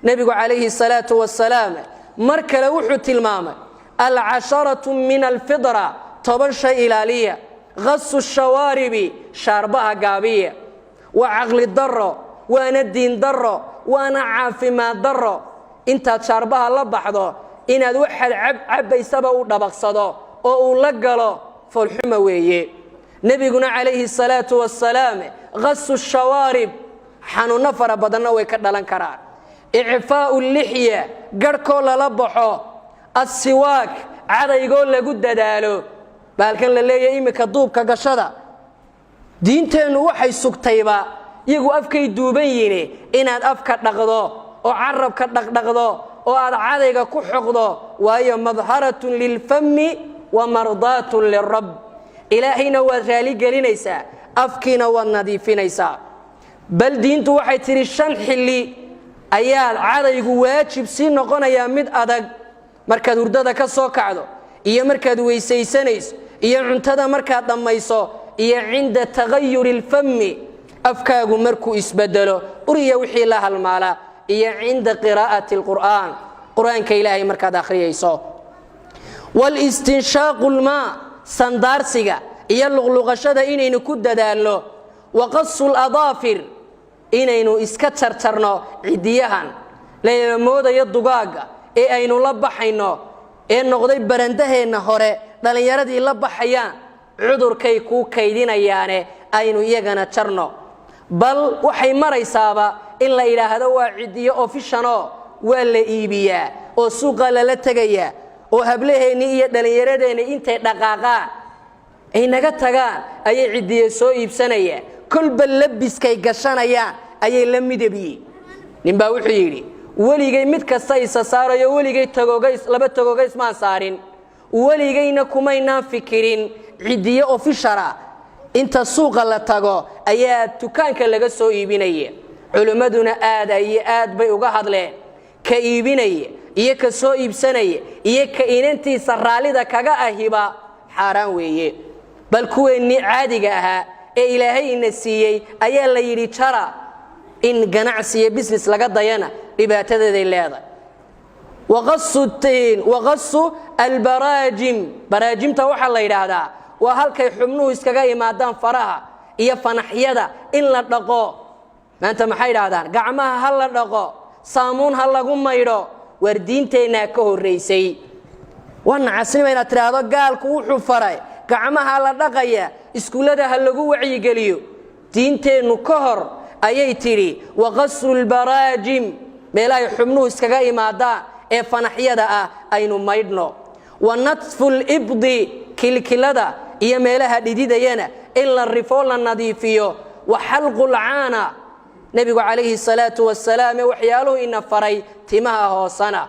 Nebigu calayhi salaatu wasalaam mar kale wuxuu tilmaamay alcasharatu min alfidra, 10 shay ilaaliya: qasu shawaaribi, shaarbaha gaabiya. Waa caqli daro, waana diin daro, waana caafimaad daro intaad shaarbaha la baxdo inaad waxaad cabbaysaba uu dhabaqsado oo uu la galo. Foolxuma weeye. Nebiguna calayhi salaatu wasalaam qasu shawaarib, xanuunno fara badanna way ka dhalan karaan. Icfaa'u lixya, garhkoo lala baxo. Assiwaak, cadaygoo lagu dadaalo. Baalkan la leeyahy iminka duubka gashada, diinteennu waxay sugtayba, iyagu afkay duuban yihin, inaad afka dhaqdo oo carabka dhaqdhaqdo oo aad cadayga ku xoqdo, waayo madharatun lilfami wa mardaatun lirab. Ilaahayna waad raaligelinaysaa, afkiina waad nadiifinaysaa. Bal diintu waxay tidhi 5 xilli ayaad cadaygu waajib sii noqonayaa mid adag: markaad hurdada ka soo kacdo, iyo markaad weysaysanayso, iyo cuntada markaad dhammayso, iyo cinda tagayuri alfami, afkaagu markuu isbedelo uriya wixii la halmaala, iyo cinda qiraa'ati alqur'aan, qur-aanka Ilaahay markaad akhriyayso. Walistinshaaqu lmaa, sandaarsiga iyo luqluqashada inaynu ku dadaalno. Wa qasu ladaafir, inaynu iska jarjarno cidiyahan layna moodayo dugaagga ee aynu la baxayno ee noqday barandaheenna hore dhallinyaradii la baxayaan. Cudurkay kuu kaydinayaane, aynu iyagana jarno. Bal waxay maraysaaba in la idhaahdo waa cidiyo official-o, waa la iibiyaa oo suuqa lala tegayaa, oo hablaheennii iyo dhallinyaradeenni intay dhaqaaqaan ay naga tagaan ayay cidiye soo iibsanayaan. Kolba labiskay gashanayaan ayay la midabyiin. Ninbaa wuxuu yidhi: "Weligay mid kasta isa saarayo, weligay tagogays laba tagogays maan saarin, weligayna kumaynaan fikirin cidiye official-a inta suuqa la tago ayaa dukaanka laga soo iibinaya." Culimmaduna aada iyo aad bay uga hadleen. Ka iibinaya iyo ka soo iibsanaya iyo ka inantiisa raallida kaga ahiba xaaraan weeye. Bal kuweennii caadiga ahaa ee Ilaahay ina siiyey ayaa la yidhi jara. In ganacsi iyo business laga dayana dhibaatadeeday leedahay. Waqasu albaraajim, baraajimta waxaa la yidhaahdaa waa halkay xubnuhu iskaga imaadaan, faraha iyo fanaxyada in la dhaqo. Maanta maxay idhahdaan? Gacmaha ha la dhaqo, saamuun ha lagu maydho. Waar diinteennaa ka horraysay. Waa nacasnima inaad tidhaahdo gaalku wuxuu faray gacmaha la dhaqaya, iskuullada ha lagu wacyigeliyo. Diinteennu ka hor ayay tidhi waqasru lbaraajim, meelahay xubnuhu iskaga imaadaan ee fanaxyada ah aynu maydhno. Wa natfu libdi, kilkilada iyo meelaha dhididayana in la rifoo, la nadiifiyo. Wa xalqu lcaana, nebigu calayhi salaatu wasalaam ee waxyaaluhu ina faray timaha hoosana.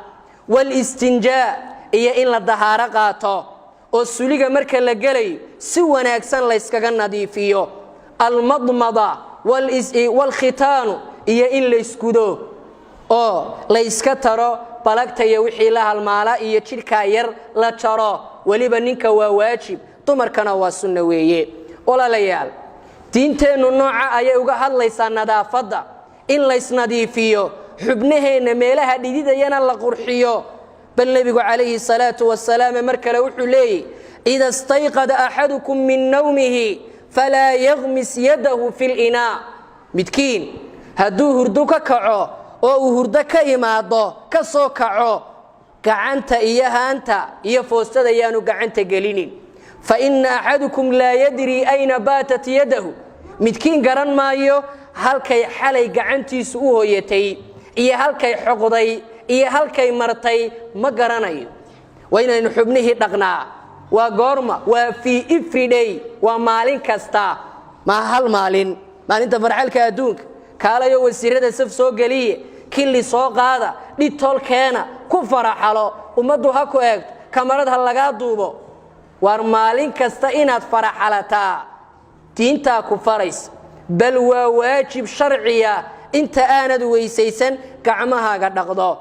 Walistinjaa, iyo in la dahaaro qaato oo suliga marka la gelayo si wanaagsan layskaga nadiifiyo. Almadmada waalkhitaanu, iyo in laysgudo oo layska taro balagta iyo wixii la halmaala iyo jidhkaa yar la jaro. Weliba ninka waa waajib, dumarkana waa sunno weeye. Walaalayaal, diinteennu nooca ayay uga hadlaysaa nadaafadda, in laysnadiifiyo, xubnaheenna meelaha dhididayana la qurxiyo. Bal nebigu calayhi salaatu wasalaam mar kale wuxuu leeyay: "Ida stayqada axadukum min nawmihi falaa yaqmis yadahu fi linaa." Midkiin hadduu hurdo ka kaco oo uu hurdo ka imaado, ka soo kaco, gacanta iyo haanta iyo foostada yaanu gacanta gelinin. "Fa ina axadukum laa yadrii ayna baatat yadahu." Midkiin garan maayo halkay xalay gacantiisu u hoyatay iyo halkay xoqday iyo halkay martay, ma garanayo. Waa inaynu xubnihii dhaqnaa. Waa goorma? Waa fii everyday, waa maalin kasta, maa hal maalin, maalinta farxalka adduunka. Kaalayo wasiirada saf soo geliye, killi soo qaada, Dettol keena, ku faraxalo, ummaddu ha ku eegto, kamarad ha lagaa duubo. Waar maalin kasta inaad faraxalataa diintaa ku faraysa, bal waa waajib sharciya inta aanad weysaysan gacmahaaga dhaqdo.